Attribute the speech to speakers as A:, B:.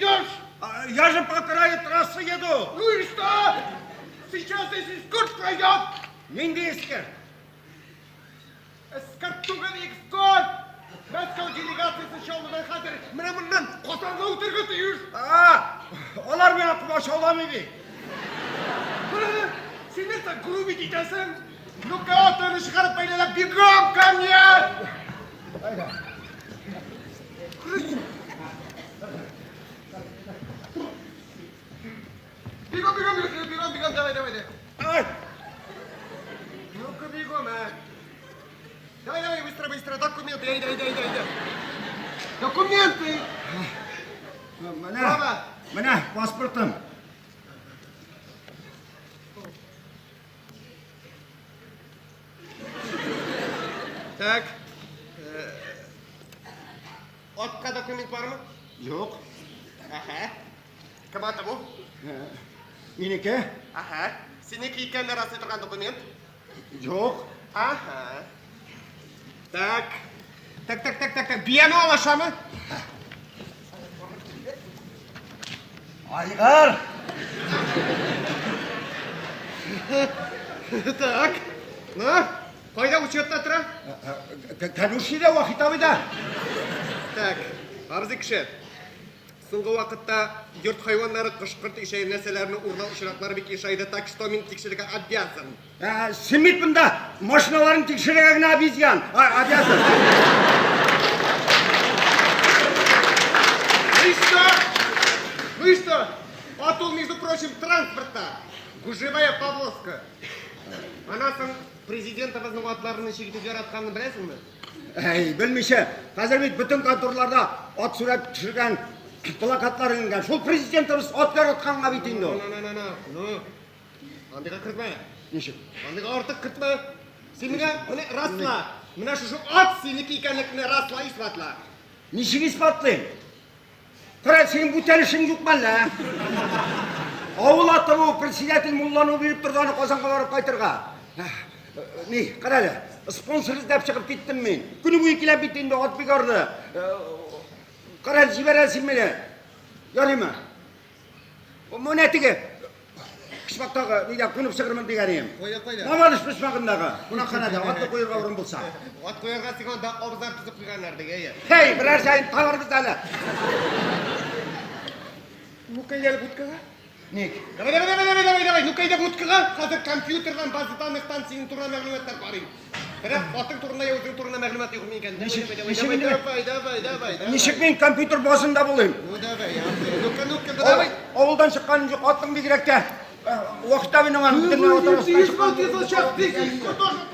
A: идешь?
B: А, я же по краю трассы еду.
A: Ну и что? Сейчас здесь эскорт пройдет.
B: Нинди эскорт?
A: Эскорт түгел, эскорт. Мәскәү делегациясе Чаллыдан хәзер менә моннан Казанга үтәргә тиеш.
B: А, алар миңа комачауламый бит.
A: Син нәрсә грубить итәсең? Ну-ка, атыңны чыгарып бәйләләп, бегом ко мне! Бегом, бегом, бегом, бегом, бегом, давай, давай, давай.
B: Ай,
A: Ну-ка, бегом, а. Давай, давай, быстро, быстро, документы, әйдә, әйдә, әйдә, әйдә. Документы!
B: менә,
A: Браво!
B: менә паспортым.
A: Так. Атка документ бармы?
B: Юк.
A: Әһә. Кем аты бу?
B: Минеке?
A: Әһә. Синеке икәнне раслый торган документ?
B: Юк.
A: Ага. Так. Так, так, так, так, так. Бияне алашамы?
B: Айгыр!
A: Так. Ну, кайда учетта тора?
B: Кәлүшидә, Вахит абыйда.
A: Так, абзый кеше. Соңгы вакытта йорт хайваннары, кош-корт ише нәрсәләрне урлау очраклары бик ешайды, так что мин тикшерергә обязан.
B: Ә, Син бит монда машиналарын тикшерергә генә обезьян. А, обязан.
A: Ну и что? Ну и что? А тут, между прочим, транспортта. Гужевая повозка. Аннан соң президентыбызның атларын ничек итеп яратканын беләсеңме?
B: Әй, белмичә, хәзер бит бөтен конторларда ат сурәт төшергән плакатлар эленгән. Шул президентыбыз ат яратканга бит инде ул.
A: Ну, ну, ну, ну, ну. Андыйга кертмә.
B: Ничек?
A: Андыйга артык кертмә. Син миңа менә расла. Менә шушы ат синеке икәнлекне расла, исбатла.
B: Ничек исбатлыйм? Кара, синең бүтән эшең юк мәллә? Авыл аты бу, председатель мулланы биреп торды аны Казанга барып кайтырга. Ни, кара әле, спонсор эзләп чыгып киттем мин. Көне буе киләм бит инде, ат бик арды. Кара әле, җибәр әле син мине. Ярыймы? Менә теге почмактагы нидә кунып чыгырмын дигән идем.
A: Кайда, кайда?
B: Мамадыш почмагындагы кунакханәдә атны куерга урын булса.
A: Ат куярга сиңа анда абзар төзеп куйганнар диге, әйе.
B: Һәй, берәр җаен табарбыз әле.
A: Ну-ка, әйдә әле будкага.
B: Ник?
A: Давай, давай, давай, давай, давай, давай. Ну-ка, әйдә будкага. Хәзер компьютердан, база данныхтан синең турында мәгълүматлар карыйм. Менә атың турында я үзең турында мәгълүмат юк микән?
B: Ничек-
A: Давай,
B: ничек
A: давай,
B: инде?
A: давай, давай, давай, давай.
B: Ничек мин компьютер базында булыйм?
A: Ну давай, абзый. Ну-ка, ну-ка, давай.
B: Авылдан чыкканым юк, атның бигрәк тә. Вахит абыйның аны бөтенләй
A: Ну,
B: утырып
A: ты, ты, ты, ты, ты, ты,